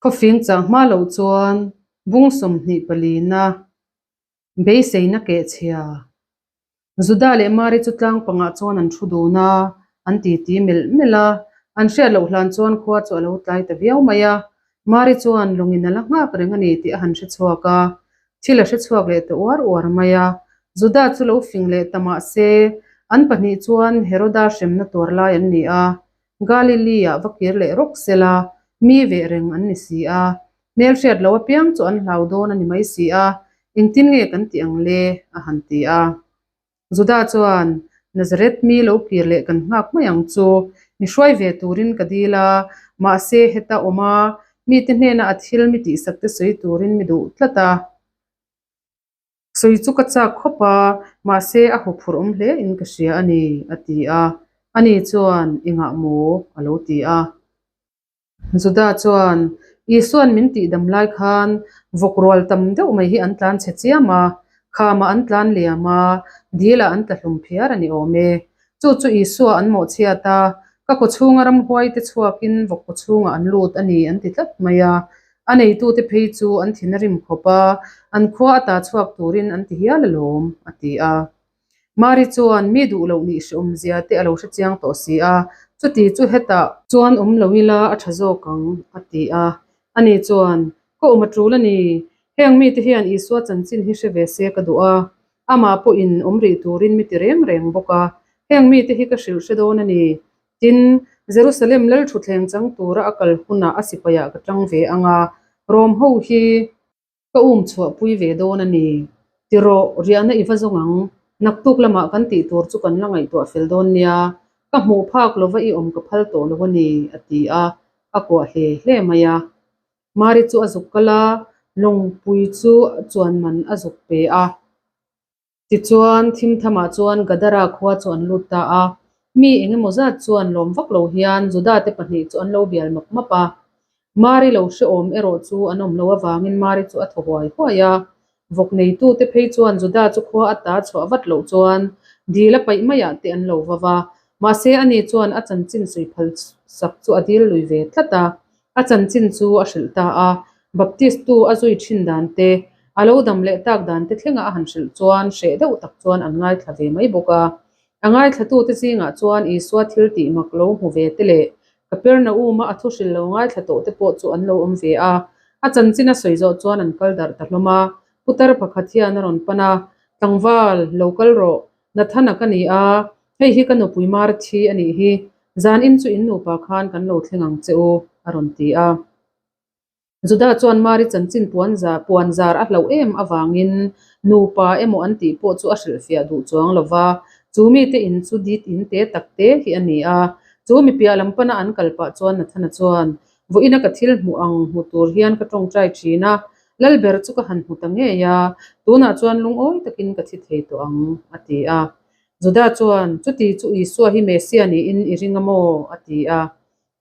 Khawfing chah hma loh chuan bung 20 palina beiseina kehchhia. Juda leh Mari chu tlang pangah chuan an thu dun a, an titi melh melh a. An hriat loh hlan chuan khua chu a lo tlai ta viau mai a. Mari chuan lawngin a la nghak reng a ni tih a han hre chhuak a, thil a hre chhuak leh ta uar uar mai a. Juda chu lo fing leh ta mah se, an pahnih chuan Heroda hremna tuar lai an ni a, Galilee-ah va kir leh rawk sela, mi veh reng an ni si a. Hmelhriat lo apiang chu an hlau dawn a ni mai si a, engtin nge kan tih ang le? a han ti a. Juda chuan, Nazareth mi lo kir leh kan nghak mai ang chu, mi hruai ve turin ka dil a, mahse heta awm a, mite hnena a thil mi tihsak te sawi turin mi duh tlat a. Sawi chu ka chak khawp a, mahse a huphurh awm hle in ka hria a ni, a ti a. Ani chuan, Engah maw? a lo ti a. Juda chuan, Isua'n min tihdam lai khan vawk rual tam deuh mai hi an tlan chhe chiam a, khamah an tlan liam a, dilah an tla hlum phiar a ni awm e. Chu chu Isua an mawhchhiat a, ka kawchhunga ramhuaite chhuakin vawk kawchhungah an lut a ni an ti tlat mai a. A neitute phei chu an thin a rim khawp a, an khua a ta chhuak turin an ti hial alawm, a ti a. Mari chuan mi duh loh nih hrehawmzia te a lo hre chiang tawh si a, chuti chu hetah chuan awm lo ila a tha zawk ang, a ti a. Ani chuan, Ka awm a tul a ni, heng mite hian Isua chanchin hi hre ve se ka duh a, amah pawhin awm rih turin mi ti reng reng bawk a, heng mite hi ka hrilh hre dawn a ni. Tin, Jerusalem lal thutthleng chang tura a kal hunah a sipaiah ka tang ve ang a, Rom ho hi Ka um chhuahpui ve dawn a ni. Ti rawh, riahna i va zawng ang. Naktuk lamah kan tih tur chu kan la ngaihtuah fel dawn nia. Ka hmuh phak lova i awm ka phal tawh lo a ni, a ti a, a kuah hle hle mai a. Mari chu a zuk kal a, lawngpui chu chuan man a zuk pe a. Tichuan, thimthamah chuan Gadara khua chu an lut ta a. Mi eng emaw zat chuan lawm vak lo hian Judate pahnih chu an lo bial map map a. Mari lo hrehawm erawh chu an awm lo avangin Mari chu a thaw huai huai a. Vawk neitute phei chuan Juda chu khua a ta chhuah vat loh chuan dil a paih maiah te an lo va va. Mahse, ani chuan a chanchin sawi phal sak chu a dil lui ve tlat a. A chanchin chu a hrilh ta a, Baptist-tu a zui thin dan te, a lo dam leh tak dan te thlenga a han hrilh chuan hreh deuh tak chuan an ngaithla ve mai bawk a. A ngaithlatute zingah chuan Isua thil tih mak lo hmu ve te leh Kapernaum-a a thu hrilh lo ngaithla tawh te pawh chu an lo awm ve a. A chanchin a sawi zawh chuan an kal darh ta hlawm a. Putar pakhat hian a rawn pan a, Tlangval, lo kal rawh. Nathana ka ni a, hei hi ka nupui Marthi a nih hi, zanin chu in nupa khan kan lo thleng ang che u, a rawn ti a. Juda chuan Mari chanchin puan zar puan zar a hlauh em avangin nupa emaw an tih pawh chu a hrilhfiah duh chuang lo va, chu mite in chu dit in te tak te hi a ni a. Chu mi piah lam pana an kal pah chuan Nathana chuan, Vawiina ka thil hmuh ang hmu tur hian ka tawngtai thin a, Lalber chu ka han hmu ta ngei a, tunah chuan lungawi takin ka thi thei tawh ang, a ti a. Juda chuan, Chuti chu Isua hi Messia niin i ring a maw? a ti a.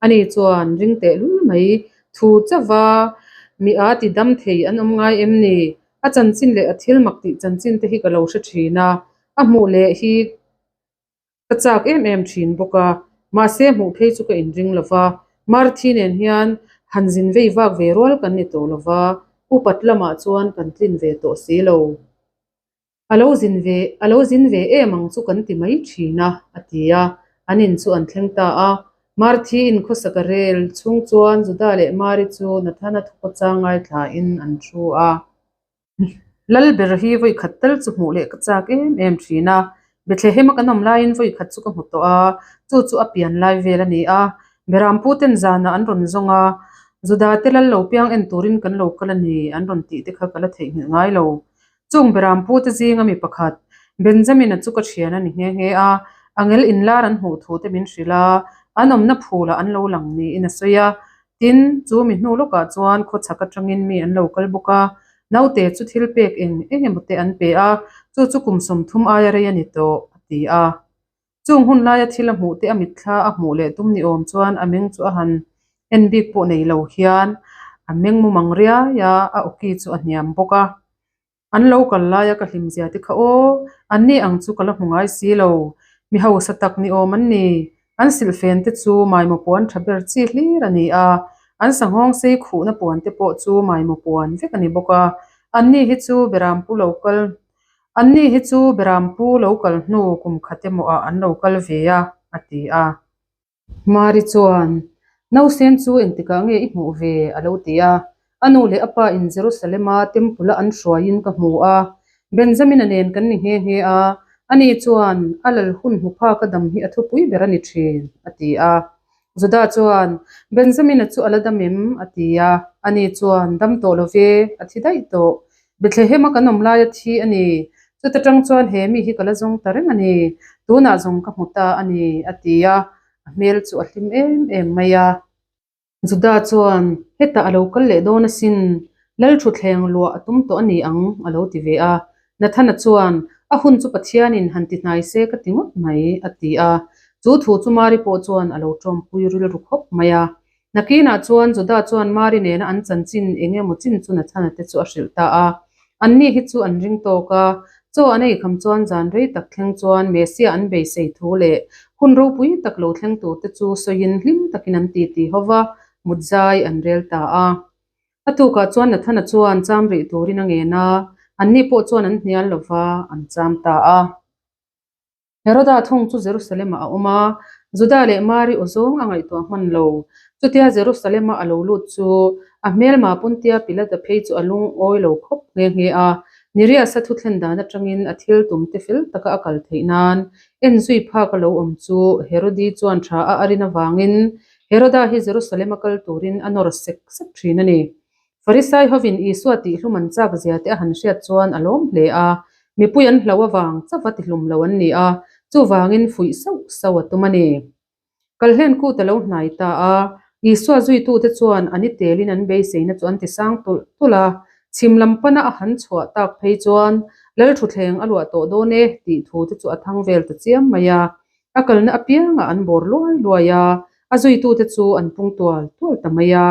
Ani chuan, Ring tehlul mai, thu chauva mi a ti dam thei an awm ngai em ni? A chanchin leh a thil mak tih chanchin te hi ka lo hre thin a, a hmuh leh hi Ka chak em em thin bawk a, mahse hmuh phei chu ka inring lo va, Marthi nen hian han zin vei vak ve rual kan ni tawh lo va, upat lamah chuan kan tlin ve tawh si lo. A lo zin ve, a lo zin ve em ang chu kan ti mai thin a, a ti a, an in chu an thleng ta a. Marthi in khawsaka rel chhung chuan Juda leh Mari chu Nathana thukawchang ngaithlain an thu a. Lalber hi vawi khat tal chu hmuh leh ka chak em em thin a, Bethlehem-a kan awm laiin vawi khat chu ka hmu tawh a, chu chu a pian lai vel a ni a, Berampu ten zanah an rawn zawng a, Juda te lal lo piang en turin kan lo kal a ni an rawn tih te kha ka la theihnghilh ngai lo. Chung Berampu te zinga mi pakhat, Benjamin-a chu ka thian a ni nghe nghe a, angel inlar an hmuh thu te min hrilh a, an awmna phulah an lo lang niin a sawi a, Tin, chu mi hnu lawkah chuan khawchhak atangin mi an lo kal bawk a, naute chu thil pek eng eng emaw te an pe a, chu chu kum 30 aia rei a ni tawh, a ti a. Chung hun laia thil a hmuh te a mitthla a hmuh leh tum ni awm chuan a meng chu a han en bik pawh nei lo hian a meng mumang riai a, a awki chu a hniam bawk a. An lo kal laia ka hlim zia te kha aw, an ni ang chu ka la hmu ngai si lo. Mi hausa tak ni awm an ni. An silhfen te chu maimaw puan tha ber chi hlir a ni a. An sanghawng sei khuhna puan te pawh chu maimaw puan vek a ni bawk a. Anni hi chu Berampu lo kal Anni hi chu Berampu lo kal hnu kum khat emaw ah an lo kal ve a, a ti a. Mari chuan, Nausen chu engtikah nge i hmuh ve? a lo ti a. A nu leh a pa in Jerusalema temple-a an hruaiin ka hmu a. Benjamina nen kan ni nghe nghe a, ani chuan a lal hun hmu phaka dam hi a thupui ber a ni thin, a ti a. Juda chuan, Benjamina chu a la dam em? a ti a. Ani chuan, Dam tawh lo ve, a thi daih tawh. Bethlehema kan awm laia thi a ni. Chuta tang chuan he mi hi ka la zawng ta reng a ni. Tunah zawng ka hmu ta a ni, a ti a. A hmel chu a hlim em em mai a. Juda chuan, Hetah a lo kal leh dawn asin, Lal thutthleng luah a tum tawh a ni ang, a lo ti ve a. Nathana chuan, A hun chu Pathianin han ti hnai se ka ti ngawt mai, a ti a. Chu thu chu Mari pawh chuan a lo tawmpui rilru khawp mai a. Nakinah chuan Juda chuan Mari nena an chanchin eng emaw chin chu Nathana te chu a hrilh ta a. Anni hi chu an ring tawk a, chaw an ei kham chuan zan rei tak thleng chuan Messiah an beisei thu leh hun ropui tak lo thleng tur te chu sawiin hlim takin an titi ho va, mut zai an rel ta a. A tukah chuan Nathana chuan cham rih turin a ngen a, anni pawh chuan an hnial lo va, an cham ta a. Heroda thung chu Jerusalem-ah a awm a, Juda leh Mari aw zawng a ngaihtuah hman lo. Chutia Jerusalem-a a lo lut chu a hmelma Pontia Pilata phei chu a lungawi lo khawp nghe nghe a. Nerias-a thuthlen dan atangin a thil tum te fel taka a kal theih nan en zui phak a lo awm chu Herodi chuan tha a a rin avangin Heroda hi Jerusalem-a kal turin a nawr sek sek thin a ni. Farisai hovin Isua tihhlum an chak zia te a han hriat chuan a lawm hle a, mipui an hlo avang chauh a tihlum lo an ni a, chuvangin fuih sauh sauh a tum a ni. Kalhlen kut a lo hnai ta a, Isua zuitute chuan an i telin an beiseina chu an ti sang tulh tulh a, chhim lam pana a han chhuah tak phei chuan Lalthuthleng a luah tawh dawn e tih thu te chu a thang vel ta chiam mai a, A kalna apiangah an bawr luai luai a, a zuitute chu an pung tual tual ta mai a.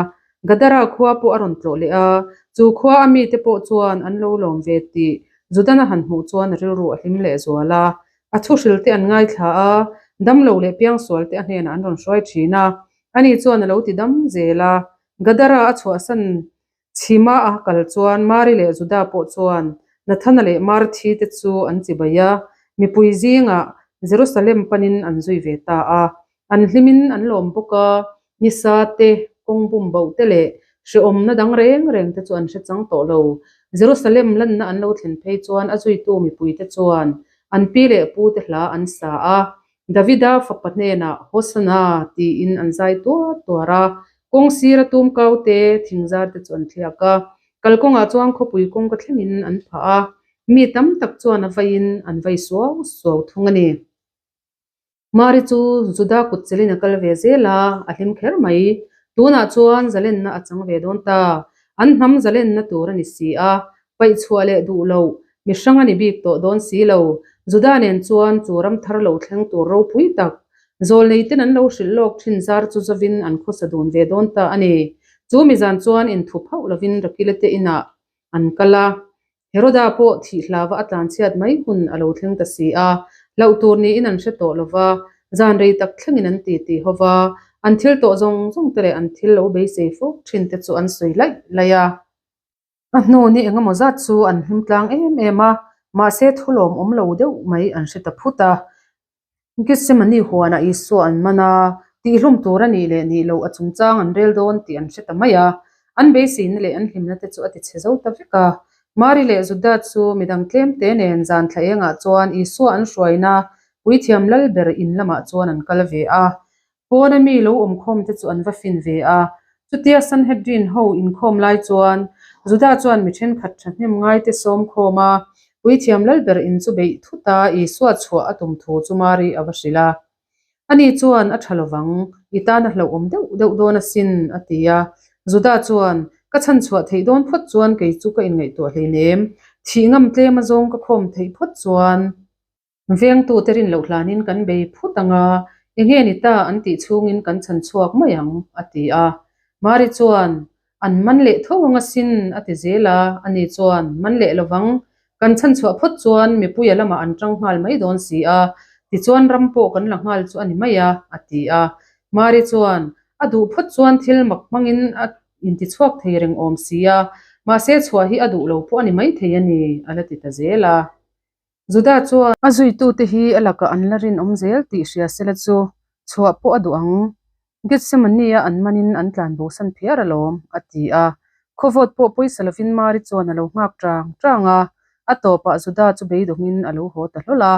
Gadara khua pawh a rawn tlawh leh a, chu khua a mite pawh chuan an lo lawm ve tih Judana han hmuh chuan a rilru a hlim leh zual a. A thuhrilte an ngaithla a, damlo leh piangsualte a hnenah an rawn hruai thin a, ani chuan a lo ti dam zel a. Gadara a chhuahsan Chhima a kal chuan Mari leh Juda pawh chuan Nathana leh Marthi te chu an chibai a, mipui zingah Jerusalem panin an zui ve ta a. An hlimin an lawm bawk a, nisa te, kawng bum boh te leh hrehawmna dang reng reng te chu an hre chang tawh lo. Jerusalem lanna an lo thlen phei chuan a zuitu mipui te chuan an pi leh pu te hla an sa a, Davida fapa hnenah Hosanna tiin an zai tuar tuar a, Kawng sira tum kau te, thingzar te chu an thliak a, kalkawngah chuan khawpui kawngka thlengin an phah a, mi tam tak chuan a vaiin an vai suau suau thung a ni. Mari chu Juda kut chelin a kal ve zel a, a hlim kher mai. Tunah chuan zalenna a chang ve dawn ta. An hnam zalenna tur a ni si a, paih chhuah leh duh loh, mi hrang a ni bik tawh dawn si lo. Juda nen chuan chu ram thar lo thleng tur ropui tak, zawlnei ten an lo hrilh lawk thin zar chu zawin an khawsa dun ve dawn ta a ni. Chu mi zan chuan inthup hauh lovin Rakila te inah an kal a. Heroda pawh thih hlava a tlanchhiat mai hun a lo thleng ta si a, hlauh tur niin an hre tawh lova, zan rei tak thlengin an ti ti ho va, an thil tawh zawng zawng te leh an thil lo beisei fo thin te chu an sawi laih laih a. A hnu ni engemaw zat chu an hlim tlang em em a, mahse thu lawmawm lo deuh mai an hre ta phut a. Gethsemane huanah Isua an man a, tihhlum tur a nih leh nih loh a chungchang an rel dawn tih an hre ta mai a. An beiseina leh an hlimna te chu a tichhe zo ta vek a. Mari leh Juda chu midang tlemte nen zan thla engah chuan Isua an hruaina Puithiam Lalber in lamah chuan an kal ve a. Pawna mi lo awmkhawm te chu an va fin ve a. Chutia Sanhedrin ho inkhawm lai chuan Juda chuan mi thenkhat thahnem ngaite sawm khawm a, Puithiam Lalber in chu beih thut a, Isua chhuah a tum thu chu Mari a va hrilh a. Ani chuan, A tha lovang, i tan a hlauhawm deuh deuh dawn asin, a ti a. Juda chuan, Ka chhan chhuah theih dawn phawt chuan kei chu ka inngaihtuah hleinem, thih ngam tlem a zawng ka khawm theih phawt chuan. Vengtute rin loh hlanin kan bei phut ang a, enge ni ta an tih chhungin kan chhan chhuak mai ang, a ti a. Mari chuan, An man leh tho ang asin, a ti zel a. Ani chuan, Man leh lovang, kan chhan chhuah phawt chuan mipuia lamah an tang nghal mai dawn si a, tichuan ram pawh kan la nghal chu a ni mai a, a ti a. Mari chuan, A duh phawt chuan thil mak hmangin a intichhuak thei reng awm si a, mahse chhuah hi a duh lo pawh a ni maithei a ni, a la ti ta zel a. Juda chuan a zuitute hi a lakah an la rinawm zel tih hria sela chu chhuah pawh a duh ang. Gethsemane-a an manin an tlan bosan phiar alawm, a ti a. Khawvawt pawh pawisa lovin Mari chuan a lo nghak tang tang a, a tawpah Juda chu beidawngin a lo haw ta hlawl a.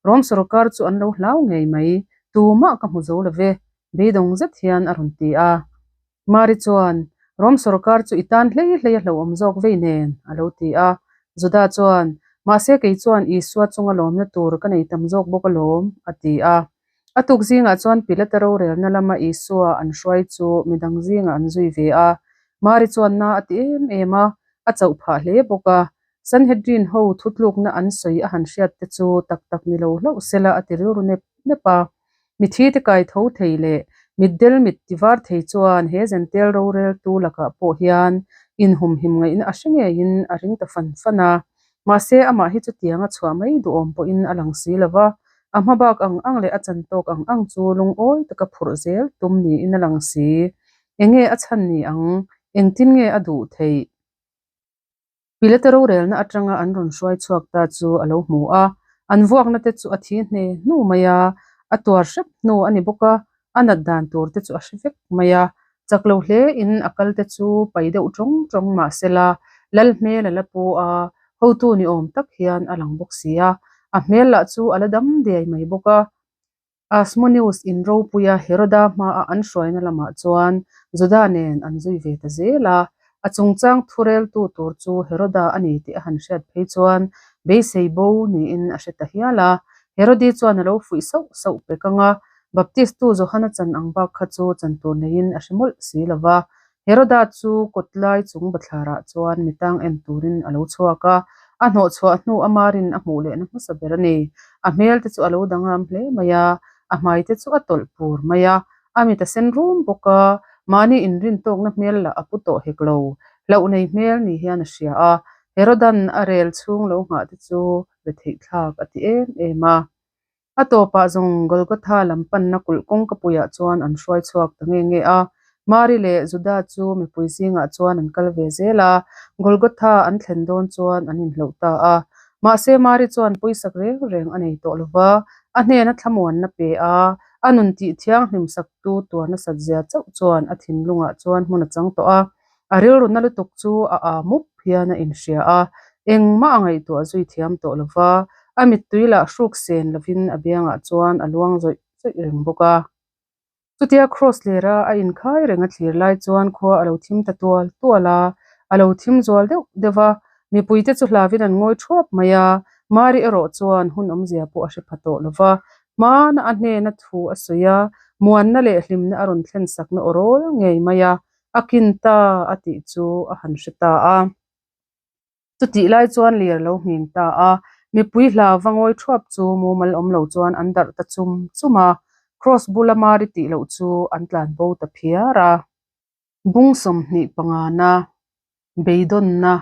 Rom sawrkar chu an lo hlau ngei mai, tumah ka hmu zo lo ve, beidawng zet hian a rawn ti a. Mari chuan, Rom sawrkar chu i tan hlei hlei a hlauhawm zawk vei nen, a lo ti a. Juda chuan, Mahse kei chuan Isua chunga lawmna tur ka nei tam zawk bawk alawm, a ti a. A tuk zingah chuan Pilata rorelna lama Isua an hruai chu midang zingah an zui ve a. Mari chuan na a ti em em a, a chauh phah hle bawk a. Sanhedrin ho thutlukna an sawi a han hriat te chu tak tak ni lo hlauh sela a ti rilru nep nep a. Mithi te kai tho thei leh mitdel mit ti var thei chuan he Zentel roreltu lakah pawh hian inhumhim ngaihna a hre ngeiin a ring ta fan fan a. Mahse amah hi chutianga chhuah mai duhawm pawhin a lang si lo va, a hmabak ang ang leh a chan tawk ang ang chu lungawi taka phurh zel tum niin a lang si. Enge a chhan ni ang? Engtin nge a duh theih? Pilate rorelna atanga an rawn hruai chhuak ta chu a lo hmu a, an vuakna te chu a thi hne hnu mai a, a tuar hrep hnu a ni bawk a, a nat dan tur te chu a hre vek mai a, chak lo hle in a kal te chu pai deuh tawng tawng mah sela lal hmel a la pu a, hotu ni awm tak hian a lang bawk si a, a hmel lah chu a la dam diai mai bawk a. Asmoneus in ropuia Heroda hmaa an hruaina lamah chuan Juda nen an zui ve ta zel a. A chungchang thureltu tur chu Heroda a ni tih a han hriat phei chuan beisei bo niin a hre ta hial a. Herodi chuan a lo fuih sauh sauh pek ang a, Baptistu Johana chan ang bak kha chu chan tur neiin a hre mawlh si lo va. Heroda chu kawtlai chung bathlarah chuan mitang en turin a lo chhuak a, a hnawhchhuah hnu a marin a hmuh lehna hmasa ber a ni. A hmel te chu a lo danglam hle mai a, a hmai te chu a tawlh pur mai a, a mit a sen rum bawk a, mahni inrin tawkna hmel lah a pu tawh hek lo. Hlauh nei hmel ni hian a hria a, Herodan a rel chhung lo nghah te chu retheih thlak a ti em em a. A tawpah zawng Golgotha lam panna kulh kawngkapuiah chuan an hruai chhuak ta nge nge a. Mari leh Juda chu mipui zingah chuan an kal ve zel a, Golgotha an thlen dawn chuan an inhloh ta a. Mahse Mari chuan pawisak reng reng a nei tawh lo va, a hnena thlamuanna pe a, a nun tih thianghlim saktu tuar nasat zia chauh chuan a thinlungah chuan hmun a chang tawh a. A rilruna lutuk chu a aa mup hian a inhria a, engmah a ngaihtuah zui thiam tawh lo va, a mittui lah hruk sen lovin a biangah chuan a luang zawih zawih reng bawk a. Chutia Kraws lera a inkhai reng a thlir lai chuan khua a lo thim ta tual tual a, a lo thim zual deuh deuh va, mipuite chu hlavin an ngawi thuap mai a, Mari erawh chuan hun awmzia pawh a hre pha tawh lo va, hmana a hnena thu a sawi a, muanna leh hlimna a rawn thlen sakna aw rawl ngei mai a, A kin ta a tih chu a han hre ta a. Chutih lai chuan lir lo nghing ta a, mipui hlau va ngawi thuap chu mumal awm lo chuan an darh ta chum chum a, Kraws bula Mari tih loh chu an tlan bo ta phiar a. Bung 25na, Beidawnna.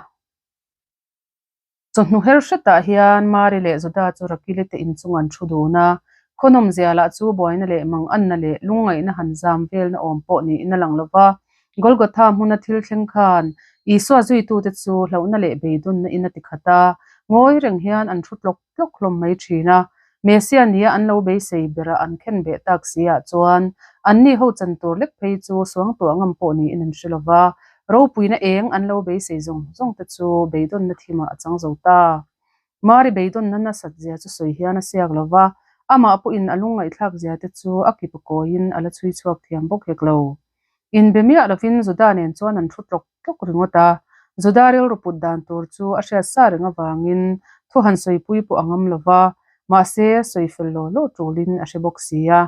Chawhnu her hretah hian Mari leh Juda chu Rakili te inchung an thu dun a, khawnawm zia lah chu buaina leh manganna leh lungngaihna han zam velna awm pawh niin a lang lo va. Golgotha hmuna thil thleng khan Isua zuitute chu hlauhna leh beidawnna in a ti khat a, ngawi reng hian an thu tlawk tlawk hlawm mai thin a. Messia nia an lo beisei bera an khen beh tak si ah chuan anni ho chan tur lek phei chu suangtuah ngam pawh niin an hre lo va, ropuina eng an lo beisei zawng zawng te chu beidawnna thimah a chang zo ta. Mari beidawnna nasat zia chu sawi hian a siak lo va, amah pawhin a lungngaihthlak zia te chu a kip a kawiin a la chhui chhuak thiam bawk hek lo. Inbe miah lovin Juda nen chuan an thu tlawk tlawk ringawt a, Juda rilru put dan tur chu a hriat sa reng avangin thu han sawipui pawh a ngam lo va, mahse sawi fel law law tulin a hre bawk si a.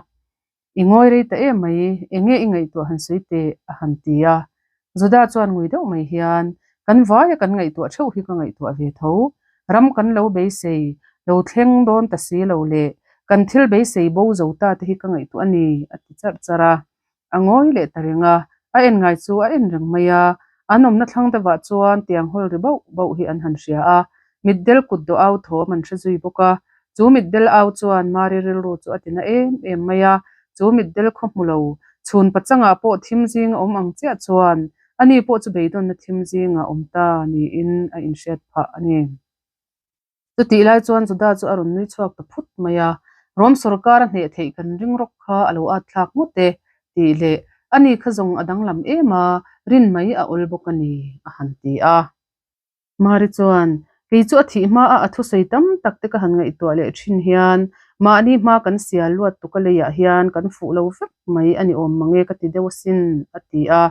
I ngawi rei ta em mai, eng nge i ngaihtuah han sawi teh? a han ti a. Juda chuan ngui deuh mai hian, Kan vaia kan ngaihtuah theuh hi ka ngaihtuah ve tho. Ram kan lo beisei, lo thleng dawn ta si lo leh kan thil beisei bo zo ta te hi ka ngaihtuah a ni, a ti charh charh a. A ngawi leh ta reng a, a en ngai chu a en reng mai a. An awmna thlang deuhah chuan tiang hawl ri bauh bauh hi an han hria a, mitdel kut dawh au thawm an hre zui bawk a. Chu mitdel au chuan Mari rilru chu a tina em em mai a, chu mitdel khaw hmu lo, Chhun pachangah pawh thim zinga awm ang chiah chuan ani pawh chu beidawnna thim zinga awm ta niin a inhriat phah a ni. Chutih lai chuan Juda chu a rawn nui chhuak ta phut mai a, Rom sawrkar a hneh theih kan ring rawk kha a lo at thlak ngawt e tih leh ani kha zawng a danglam em a, rin mai a awl bawk a ni a han ti a. Mari chuan, Kei chu a thih hma a a thusawi tam tak te ka han ngaihtuah leh thin hian mahni hma kan sial luat tuk a leiah hian kan fuh lo vek mai a ni awm mang e ka ti deuh asin a ti a.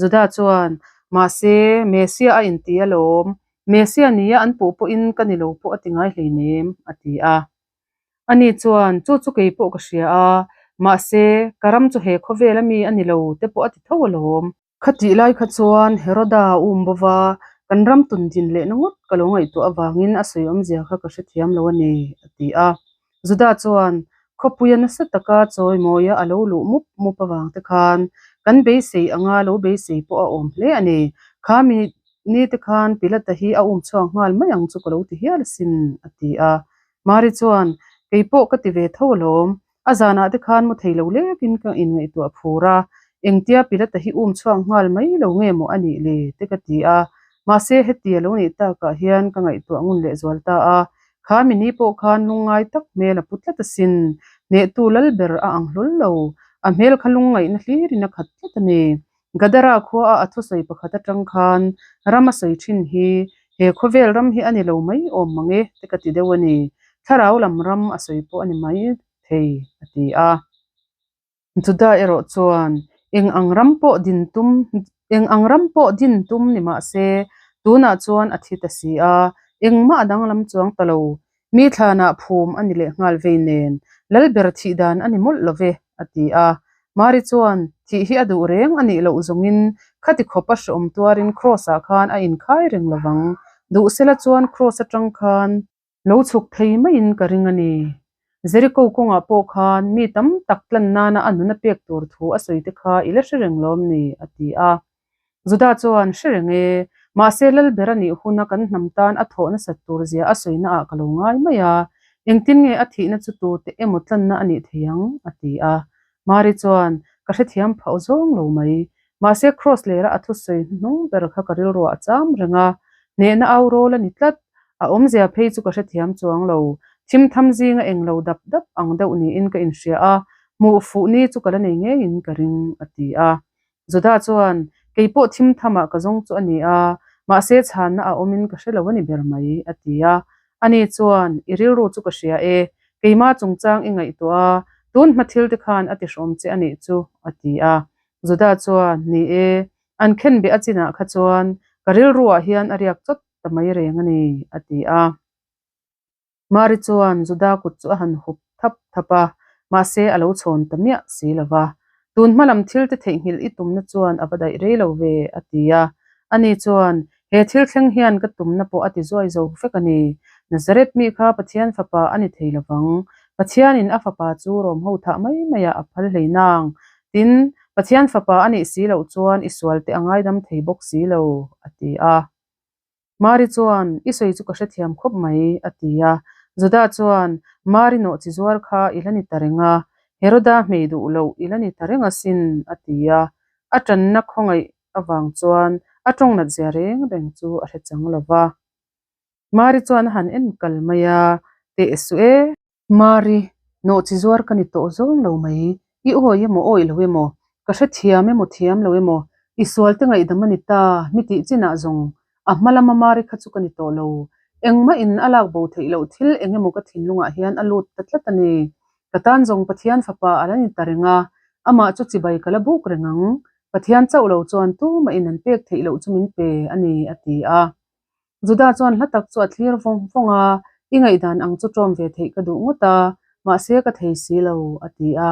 Juda chuan, Mahse, Messiah a inti alawm, Messiah nia an puh pawhin ka ni lo pawh a ti ngai hleinem, a ti a. Ani chuan, Chu chu kei pawh ka hria a, mahse, ka ram chu he khawvel a mi a ni lo te pawh a ti tho alawm. Khatih lai kha chuan Heroda a um bo va, kan ram tun din lehna ngawt ka lo ngaihtuah avangin a sawi awmzia kha ka hrethiam lo a ni, a ti a. Juda chuan, Khawpuia nasa taka chawimawia a lo luh mup mup avang te khan kan beisei anga lo beisei pawh a awm hle a ni. Kha mi Ni te khan Pilata hi a um chhuak nghal mai ang chu ka lo ti hial asin, a ti a. Mari chuan, Kei pawh ka ti ve tho alawm. A zanah te khan mu thei lo lekin ka inngaihtuah phur a, engtia Pilata hi um chhuak nghal mai lo nge maw a nih le? te ka ti a. Mahse heti a lo nih takah hian ka ngaihtuah ngun lehzual ta a. Kha mi ni pawh khan lungngai tak hmel a pu tlat asin. Hnehtu lal ber a ang hlawl lo. A hmel kha lungngaihna hlirin a khat tlat a ni. Gadara khuaa a thusawi pakhat atang khan ram a sawi thin hi he khawvel ram hi a ni lo mai awm mang e te ka ti deuh a ni. Thlarau lam ram a sawi pawh a ni mai thei a ti a. Juda erawh chuan eng ang ram pawh din tum eng ang ram pawh din tum ni mah se tunah chuan a thi ta si a, engmah a danglam chuang ta lo. Mi thlanah phum a ni leh nghal vei nen, Lalber thih dan a ni mawlh lo ve, a ti a. Mari chuan, Thih hi a duh reng a nih loh zawngin khati khawp a hreawm tuarin Kraws-ah khan a inkhai reng lo vang. Duh sela chuan Kraws atang khan lo chhuk thei maiin ka ring a ni. Jeriko kawngah pawh khan mi tam tak tlan nana a nun a pek tur thu a sawi te kha i la hre reng lawm ni? a ti a. Juda chuan, Hre reng e, mahse Lalber a nih huna kan hnam tan a thawh nasat tur zia a sawina ah ka lo ngai mai a, engtin nge a thihna chu tute emaw tlanna a nih thei ang? a ti a. Mari chuan, Ka hrethiam phauh zawng lo mai. Mahse Kraws lera a thusawi hnuhnung ber kha ka rilruah a cham reng a, hnehna au rawl a ni tlat. A awmzia phei chu ka hrethiam chuang lo. Thim tham zinga eng lo dap dap ang deuh niin ka inhria a, hmuh fuh ni chu ka la nei ngeiin ka ring, a ti a. Juda chuan, Kei pawh thim thamah ka zawng chu a ni a, mahse chhanna a awmin ka hre lo a ni ber mai, a ti a. Ani chuan, I rilru chu ka hria e, keimah chungchang i ngaihtuah a, tun hma thil te khan a tihrawm che a nih chu, a ti a. Juda chuan, Ni e, an khenbeh a chinah kha chuan ka rilruah hian a riak chawt ta mai reng a ni, a ti a. Mari chuan Juda kut chu a han hup thap thap a, mahse a lo chhawn ta miah si lo va. Tun hma lam thil te theihnghilh i tumna chuan a va daih rei lo ve, a ti a. Ani chuan, He thil thleng hian ka tumna pawh a ti zuai zo vek a ni. Nazareth mi kha Pathian fapa a ni thei lo vang. Pathianin a fapa chu rawm ho thah mai maiah a phal hlei nang. Tin, Pathian fapa a nih si loh chuan i sualte a ngaidam thei bawk si lo, a ti a. Mari chuan, I sawi chu ka hrethiam khawp mai, a ti a. Juda chuan, Mari nawh chi zuar kha i la ni ta reng a, Heroda hmei duh loh i la ni ta reng asin, a ti a. A tanna khawngaih avang chuan a tawng nat zia reng reng chu a hre chang lo va. Mari chuan a han en kal mai a, Teh suh e! Mari, nawh chi zuar ka ni tawh zawng lo mai, i awi emaw awi lo emaw, ka hrethiam emaw thiam lo emaw, i sualte ngaihdam a ni ta, mi tih chinah zawng a hma lama Mari kha chu ka ni tawh lo. Engmah in a lak bo theih loh thil eng emaw ka thinlungah hian a lut ta tlat a ni. Ka tan zawng Pathian fapa a la ni ta reng a, amah chu chibai ka la buk reng ang. Pathian chauh lo chuan tumah in an pek theih loh chu min pe a ni, a ti a. Juda chuan hla tak chu a thlir vawng vawng a, I ngaihdan ang chu ṭawm ve theih ka duh ngawt a, mahse ka thei si lo, a ti a.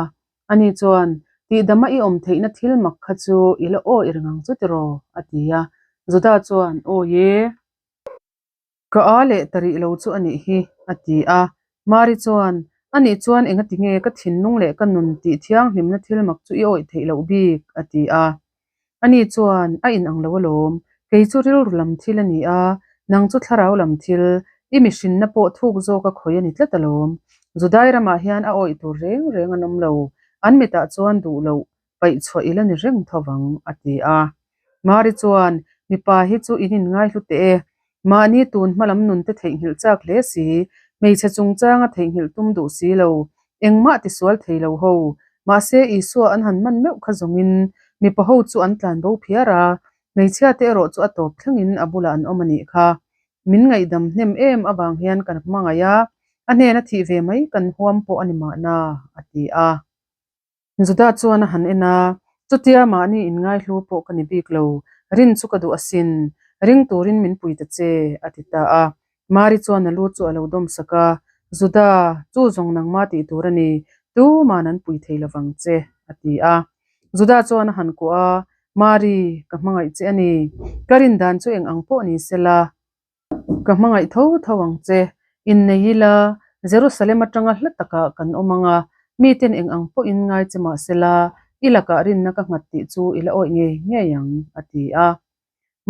Ani chuan, Tihdama i awm theihna thil mak kha chu i la awi reng ang chu tiraw? a ti a. Juda chuan, Awi e! Ka a leh ta rih lo chu a nih hi, a ti a. Mari chuan, Anih chuan engati nge ka thinlung leh ka nun tih thianghlimna thil mak chu i awih theih loh bik? a ti a. Ani chuan, A inang lo alawm, kei chu rilru lam thil a ni a, nang chu thlarau lam thil, i mihrinna pawh thuk zawka khawi a ni tlat alawm. Judai ramah hian a awih tur reng reng an awm lo, an mitah chuan duh loh. Paih chhuah i la ni reng tho vang, a ti a. Mari chuan, Mipa hi chu in inngaihlu teh e. Mahni tun hmalam nun te theihnghilh chak hle si, hmeichhe chungchanga theihnghilh tum duh si lo, engmah tisual thei lo ho. Mahse, Isua an han man meuh kha zawngin mipa ho chu an tlan bo phiar a, hmeichhia te erawh chu a tawp thlengin a bulah an awm a nih kha. Min ngaihdam hnem em avang hian kan hmangaih a, a hnena thih ve mai kan huam pawh a ni mahna, a ti a. Juda chuan a han en a, Chutia mahni inngaihlu pawh ka ni bik lo, rin chu ka duh asin, ring turin min pui ta che, a ti ta a. Mari chuan a lu chu a lo dawm sak a, Juda, chu zawng nangma tih tur a ni, tuman an pui thei lovang che, a ti a. Juda chuan a han kuah a, Mari, ka hmangaih che a ni, ka rin dan chu eng ang pawh ni sela, Ka hmangaih tho tho ang che. Innei ila, Jerusalem atanga hla takah kan awm ang a, miten eng ang pawhin ngai che mah sela, i lakah rinna ka nghat tih chu i la awih ngei ngei ang, a ti a.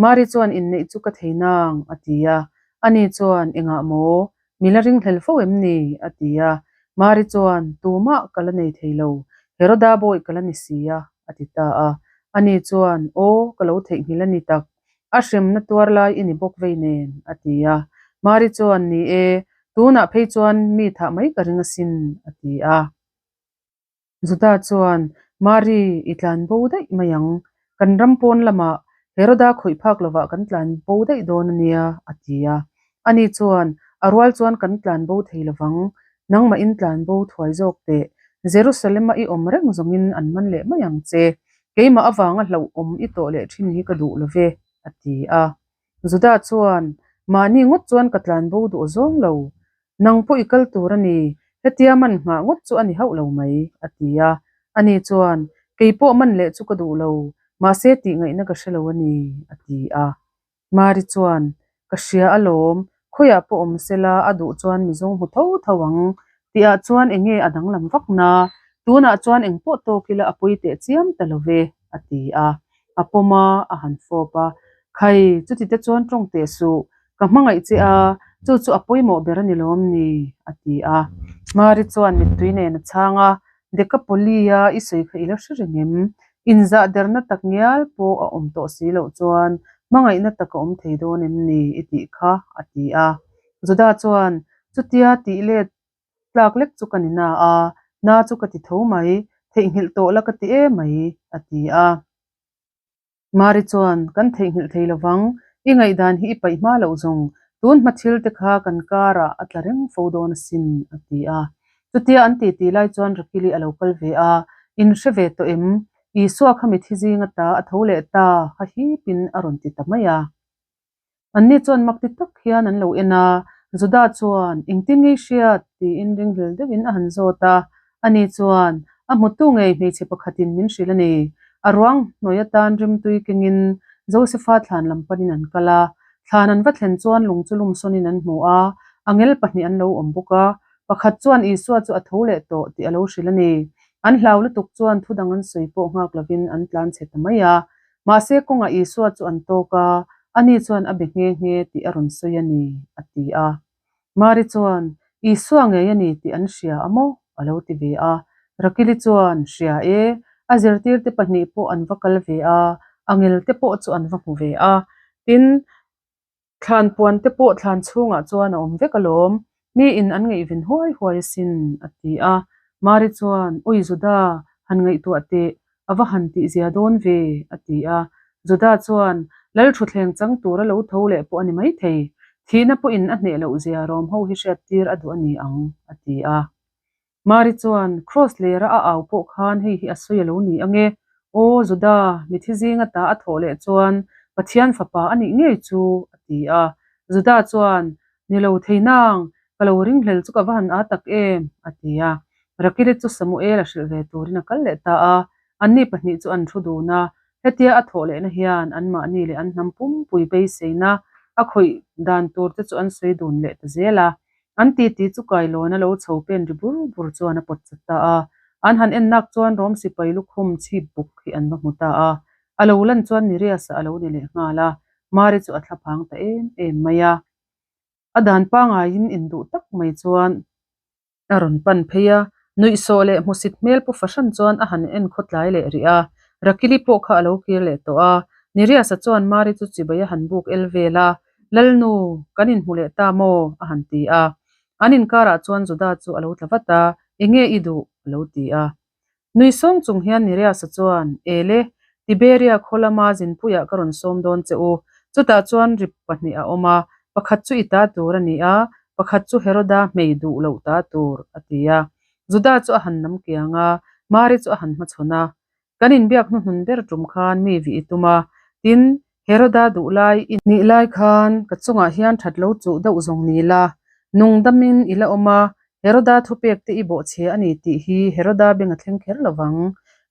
Mari chuan inneih chu ka thei nang, a ti a. Ani chuan, Engah maw? Mi la ringhlel fo em ni? a ti a. Mari chuan, Tumah ka la nei thei lo, Heroda bawi ka la ni si a, a ti ta a. Ani chuan, Aw, ka lo theihnghilh a ni tak. A hremna tuar lai i ni bawk vei nen, a ti a. Mari chuan, Ni e, tunah phei chuan mi thah mai ka ring asin, a ti a. Juda chuan, Mari, i tlan bo daih mai ang. Kan ram pawn lamah Heroda khawih phak lovah kan tlan bo daih dawn a nia, a ti a. Ani chuan, A rual chuan kan tlan bo thei lovang. Nangmahin tlan bo thuai zawk teh. Jerusalem-a i awm reng zawngin an man leh mai ang che. Keimah avanga hlauhawm i tawh leh thin hi ka duh lo ve, a ti a. Juda chuan, Mahni ngawt chuan ka tlan bo duh zawng lo. Nang pawh i kal tur a ni, hetia man nghah ngawt chu a ni hauh lo mai, a ti a. Ani chuan, Kei pawh man leh chu ka duh lo, mahse tih ngaihna ka hre lo a ni, a ti a. Mari chuan, Ka hria alawm, khawiah pawh awm sela a duh chuan mi zawng hmu tho tho ang, tihah chuan eng nge a danglam vak na? Tunah chuan eng pawh tawk ila a pawi teh chiam ta lo ve, a ti a. A pawm a, a han fawp a. Khai, chuti te chuan tawng teh suh, ka hmangaih che a, chu chu a pawimawh ber a ni lawm ni? a ti a. Mari chuan mittui nen a chhang a, Dekapoli-a i sawi kha i la hre reng em? Inzah derna tak ngial pawh a awm tawh si loh chuan hmangaihna tak a awm thei dawn em ni i tih kha? a ti a. Juda chuan, Chutia tih let tlak lek chu ka ni na a, na chu ka ti tho mai, theihnghilh tawh la ka ti e mai, a ti a. Mari chuan, Kan theihnghilh thei lovang, i ngaihdan hi i paih hma loh zawng, tun hma thil te kha kan karah a tla reng fo dawn asin, a ti a. Chutia an titi lai chuan Rakili a lo kal ve a, In hre ve tawh em? Isua kha mithi zinga ta a tho leh ta, ha hipin a rawn ti ta mai a. Anni chuan mak ti tak hian an lo en a, Juda chuan, Engtin ngei hriat? tiin ringhlel deuhin a han zawt a. Ani chuan, A hmutu ngei hmeichhe pakhatin min hrilh a ni. A ruang hnuai atan rimtui kengin Josefa thlan lam panin an kal a. Thlan an va thlen chuan lung chu lum sawnin an hmu a, angel pahnih an lo awm bawk a. Pakhat chuan Isua chu a tho leh tawh tih a lo hrilh a ni. An hlau lutuk chuan thudang an sawi pawh nghak lovin an tlan chhe ta mai a. Mahse kawngah Isua chu an tawk a, ani chuan a be nghe nghe tih a rawn sawi a ni, a ti a. Mari chuan, Isua ngei a ni tih an hria a maw? a lo ti ve a. Rakili chuan, Hria e, a zirtirte pahnih pawh an va kal ve a, angelte pawh chu an va hmu ve a. Tin, Thlan puan te pawh thlan chhungah chuan a awm vek alawm, mi in an ngaihven huai huai asin, a ti a. Mari chuan, Ui Juda, han ngaihtuah teh, a va han tih zia dawn ve, a ti a. Juda chuan, Lal thutthleng chang tura lo tho leh pawh a ni maithei, thihna pawhin a hneh loh zia rawm ho hi hriattir a duh a ni ang, a ti a. Mari chuan, Kraws lera a au pawh khan hei hi a sawi a lo ni ange. Aw, Juda, mithi zinga ta a thawh leh chuan Pathian fapa a nih ngei chu, a ti a. Juda chuan, Ni lo thei nang, ka lo ringhlel chu ka va han â tak em, a ti a. Rakili chu Samuel a hrilh ve turin a kal leh ta a. Anni pahnih chu an thu dun a. Hetia a thawh lehna hian anmahni leh an hnam pumpui beiseina a khawih dan tur te chu an sawi dun leh ta zel a. An titi chu kailawn a lo chho pen ri bur bur chuan a pawt chat ta a. An han en nak chuan Rom sipai lukhum chhip buk hi an va hmu ta a. A lo lan chuan Nirias-a a lo ni leh nghal a, Mari chu a thla phang ta em em mai a. A dan pangaiin induh tak mai chuan a rawn pan phei a. Nuihsawh leh hmusit hmel pu fahran chuan a han en khawtlai leh rih a. Rakili pawh kha a lo kir leh tawh a. Niriasa chuan Mari chu chibai a han buk el vel a, Lalnu, kan inhmu leh ta maw? a han ti a. An inkarah chuan Juda chu a lo tla vat a, Enge i duh? a lo ti a. Nui sawng chung hian Niriasa chuan, Ele, Tiberia khaw lama zinpuiah ka rawn sawm dawn che u. Chutah chuan rip pahnih a awm a, pakhat chu i ta tur a ni a, pakhat chu Heroda hmei duh loh ta tur, a ti a. Juda chu a han nam kiang a, Mari chu a han hmachhawn a. Kan inbiak hnuhnun ber tum khan mi vih i tum a, tin, Heroda duh lai i nih lai khan ka chungah hian that lo chuh deuh zawng ni la, nung damin i la awm a, Heroda thupek te i bawhchhe a ni tih hi Heroda beng a thleng kher lo vang.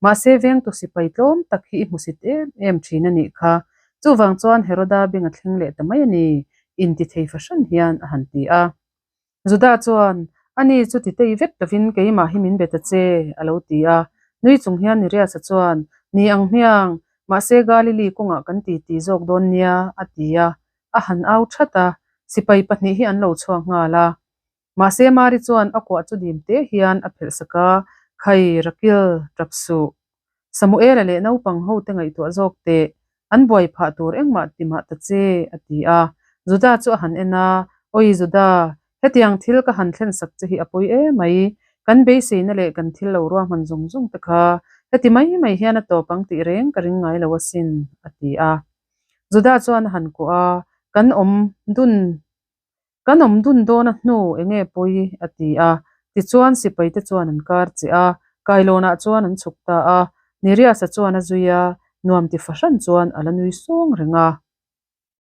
Mahse vengtu sipai tlawm tak hi i hmusit em em thin a nih kha. Chuvang chuan Heroda beng a thleng leh ta mai a ni, intithei fahran hian a han ti a. Juda chuan, Ani chu ti tei vek lovin keimah hi min be ta che, a lo ti a. Nui chung hian Niriasa chuan, Ni ang hmiang, mahse Galili kawngah kan ti ti zawk dawn nia, a ti a. A han au that a, sipai pahnih hi an lo chhuak nghal a. Mahse Mari chuan a kuah chu dim te hian a phelh sak a, Khai, Rakil, tap suh. Samuela leh naupang ho te ngaihtuah zawk teh, an buai phah tur engmah ti mah ta che, a ti a. Juda chu a han en a, Awi Juda, hetiang thil ka han thlen sak che hi a pawi emai, kan beiseina leh kan thil lo ruahman zawng zawng te kha heti mai mai hian a tawp ang tih reng ka ring ngai lo asin, a ti a. Juda chuan a han kuah a, Kan awm dun Kan awm dun dawn a hnu enge pawi? a ti a. Tichuan sipai te chuan an kar che a, kailawnah chuan an chhuk ta a. Niriasa chuan a zui a, nuam ti fahran chuan a la nui sawng reng a.